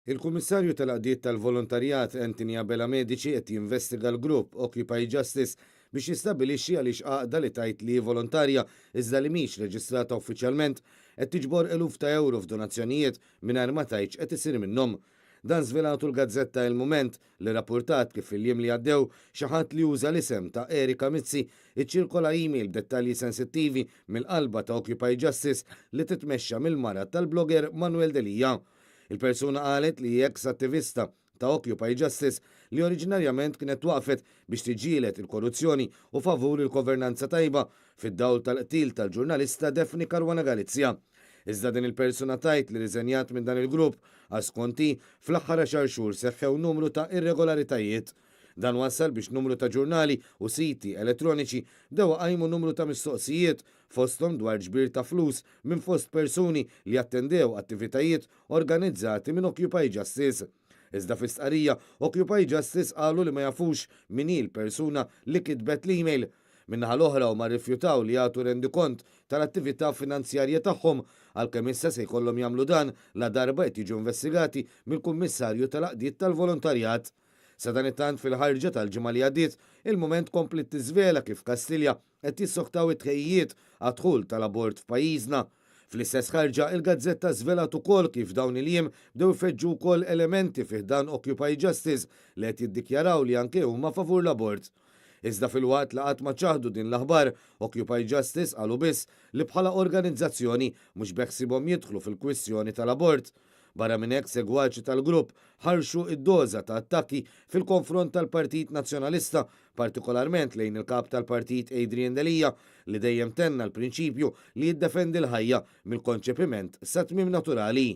Il-Kummissarju tal-Għaqdiet tal-Volontarjat Anthony Abela Medici qed jinvestiga l-grupp Occupy Justice biex jistabbilixxi għaliex għaqda li tgħid li hi volontarja iżda li mhix reġistrata uffiċjalment qed tiġbor eluf ta' ewro f'donazzjonijiet mingħajr ma tgħid x'qed isir minnhom. Dan żvelatu l-gazzetta Il Mument li rrappurtat kif fil-jiem li għaddew xi ħadd li uża l-isem ta' Erika Mizzi iċċirkola email b'dettalji sensittivi mill-qalba ta' Occupy Justice li titmexxa mill-mara tal-blogger Manuel Delia. Il-persuna qalet li hi eks attivista ta' Occupy Justice li oriġinarjament kienet twaqqfet biex tiġġieled il-korruzzjoni u favur il-governanza tajba fid-dawl tal-qtil tal-ġurnalista Daphne Caruana Galizia. Iżda din il-persuna tgħid li rriżenjat minn dan il-grupp għax skont hi, fl-aħħar għaxar xhur seħħew numru ta' irregolaritajiet. Dan wassal biex numru ta' ġurnali u siti elettroniċi bdew iqajmu numru ta' mistoqsijiet fosthom dwar ġbir ta' flus minn fost persuni li attendew attivitajiet organizzati minn Occupy Justice. Iżda fi stqarrija, Occupy Justice qalu li ma jafux min hi l-persuna li kitbet l-email. Min-naħa l-oħra huma rrifjutaw li jagħtu rendikont tal-attività finanzjarja tagħhom għalkemm issa se jkollhom jagħmlu dan ladarba qed jiġu investigati mill-Kummissarju tal-Għaqdiet tal-Volontarjat. Sadanittant fil-ħarġa tal-ġimgħa li għaddiet, il-Mument kompliet tiżvela kif f'Kastilja qed jissoktaw it-tħejjijiet għad-dħul tal-abort f'pajjiżna. Fl-istess ħarġa, il-gazzetta żvelat ukoll kif f'dawn il-jiem bdew ifeġġu wkoll elementi fi ħdan Occupy Justice li qed jiddikjaraw li anke huma favur l-abort. Iżda filwaqt li qatt ma ċaħdu din l-aħbar, Occupy Justice qalu biss li bħala organizzazzjoni mhux beħsiebhom jidħlu fil-kwistjoni tal-abort. Barra minn hekk segwaċi tal-grupp ħarxu id-doża ta' attakki fil-konfront tal-Partit Nazzjonalista, partikolarment lejn il-Kap tal-Partit Adrian Delia li dejjem tenna l-prinċipju li jiddefendi l-ħajja mill-konċepiment sa tmiem naturali.